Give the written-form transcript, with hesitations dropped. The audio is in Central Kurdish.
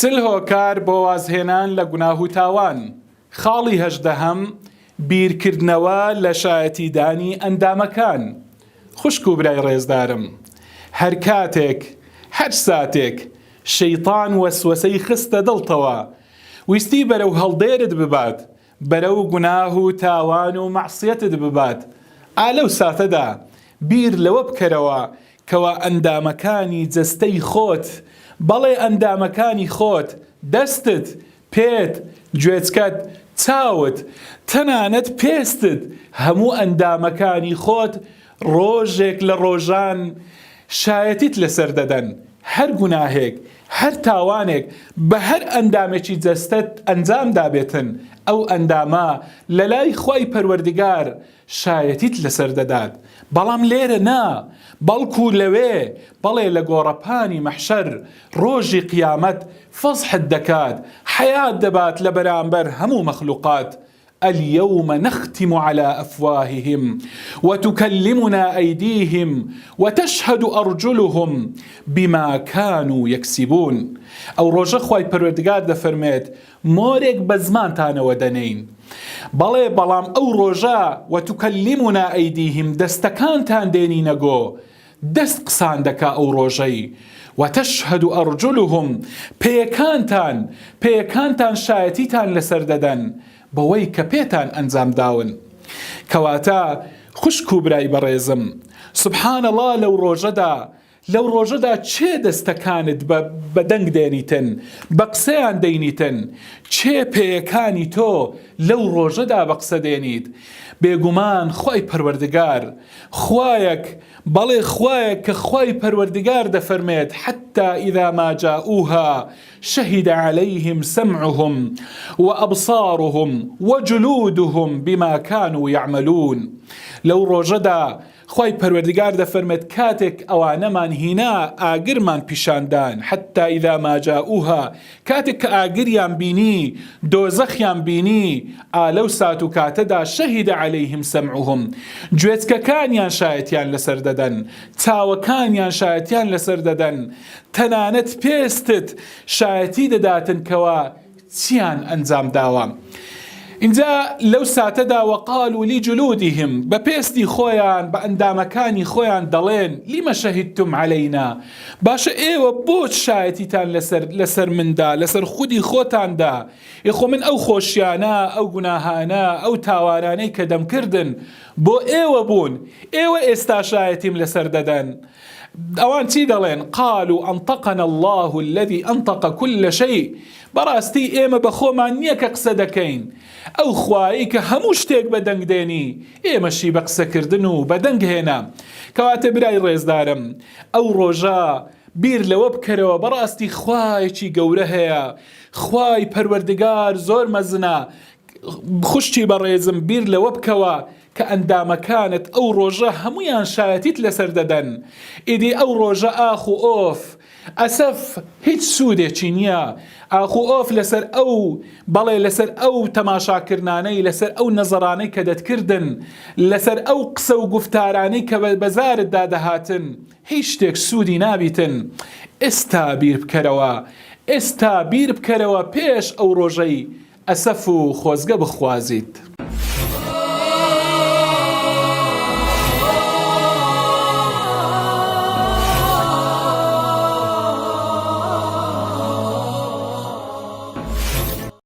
40 هۆکار بۆ وازهێنان لە گوناه و تاوان. خاڵی هەژدەهەم، بیرکردنەوە لە شایەتیدانی ئەندامەکان. خوشک و برای ڕێزدارم، هەر کاتێک، هەر ساتێک، شەیتان وەسوەسەی خستە دڵتەوە، ویستی بەرەو هەڵدێرت ببات، بەرەو گوناه و تاوان و مەعسیەتت ببات، ئا لەو ساتەدا بیر لەوە بکەرەوە کەوا ئەندامەکانی جەستەی خۆت، بەڵێ ئەندامەکانی خۆت، دەستت، پێت، گوێچکەت، چاوت، تەنانەت پێستت، هەموو ئەندامەکانی خۆت ڕۆژێک لە ڕۆژان شایەتیت لەسەر دەدەن، هەر گوناهێک، هەر تاوانێک بە هەر ئەندامێکی جەستەت ئەنجام دابێتن، ئەو ئەندامە لەلای خوای پەروەردگار شایەتیت لەسەر دەدات، بەڵام لێرە نا، بەڵکو لەوێ، بەڵێ لە گۆڕەپانی مەحشەر، ڕۆژی قیامەت فەزحت دەکات، حەیات دەبات لە بەرامبەر هەموو مەخلوقات، الیوم نختم علی افواههم وتکلمنا ایدیهم وتشهد ارجلهم بما کانوا یکسبون، ئەو ڕۆژە خوای پەروەردگار دەفەرموێت، مۆرێک بە زمانتانەوە دەنێین. بەڵێ بەڵام ئەو ڕۆژە، وتکلمنا ایدیهم، دەستەکانتان دێنینە گۆ، دەست قسان دەکا ئەو ڕۆژەی، وتشهد ارجلهم، پێیەکانتان، پێیەکانتان شایەتیتان لەسەر دەدەن بەوەی کە پێتان ئەنجام داون. کەواتە خوشک و برای بەڕێزم، سبحان اللە لەو ڕۆژەدا لەو ڕۆژەدا کێ دەستەکانت بە بە دەنگ دێنیتن، بە قسەیان دەینیتن؟ کێ پێیەکانی تۆ لەو ڕۆژەدا بە قسە دێنیت؟ بێگومان خوای پەروەردگار، خوایەک، بەڵێ خوایەک کە خوای پەروەردگار دەفەرمێت، حتی اذا ما جاءوها شهد علیهم سمعهم وابصارهم وجلودهم بما كانوا یعملون لەو ڕۆژەدا خوای پەروەردگار دەفەرمێت کاتێک ئەوانەمان هینا ئاگرمان پیشاندان حتی اذا ما جاءوها کاتێک کە ئاگریان بینی دۆزەخیان بینی ئا لەو سات و کاتەدا شهد علیهم سمعهم گوێچکەکانیان شایەتیان لەسەر دەدەن چاوەکانیان شایەتیان لەسەر دەدەن تەنانەت پێستت شایەتی دەداتن کەوا چیان ئەنجام داوە؟ ئینجا لەو ساتەدا وقالوا لجلودهم بە پێستی خۆیان بە ئەندامەکانی خۆیان دەڵێن لم شهدتم علینا باشە ئێوە بۆچ شایەتیتان لەسەر لەسەر مندا لەسەر خودی خۆتاندا ئێ خۆ من ئەو خۆشیانە ئەو گوناهانە ئەو تاوانانەی کە دەمکردن بۆ ئێوە بوون ئێوە ئێستا شایەتیم لەسەر دەدەن ئەوان چی دەڵێن، قالوا انطقنا اللە الذی انطق کل شیء، بەڕاستی ئێمە بە خۆمان نییە کە قسە دەکەین، ئەو خوایەی کە هەموو شتێک بە دەنگ دێنی، ئێمەشی بە قسەکردن و بە دەنگ هێنا. کەواتە برای ڕێزدارم، ئەو ڕۆژە بیر لەوە بکەرەوە بەڕاستی خوایەکی گەورە هەیە، خوای پەروەردگار زۆر مەزنە، خوشکی بەڕێزم بیر لەوە بکەوە کە ئەندامەکانت ئەو ڕۆژە هەموویان شایەتیت لەسەر دەدەن، ئیدی ئەو ڕۆژە ئاخ و ئۆف، ئەسەف، هیچ سوودێکی نییە، ئاخ و ئۆف لەسەر ئەو، بەڵێ لەسەر ئەو تەماشاکردنانەی، لەسەر ئەو نەزەرانەی کە دەتکردن، لەسەر ئەو قسە و گوفتارانەی کە بە زارتدا دەهاتن، هیچ شتێک سوودی نابیتن، ئێستا بیر بکەرەوە، ئێستا بیر بکەرەوە پێش ئەو ڕۆژەی ئەسەف و خۆزگە بخوازیت.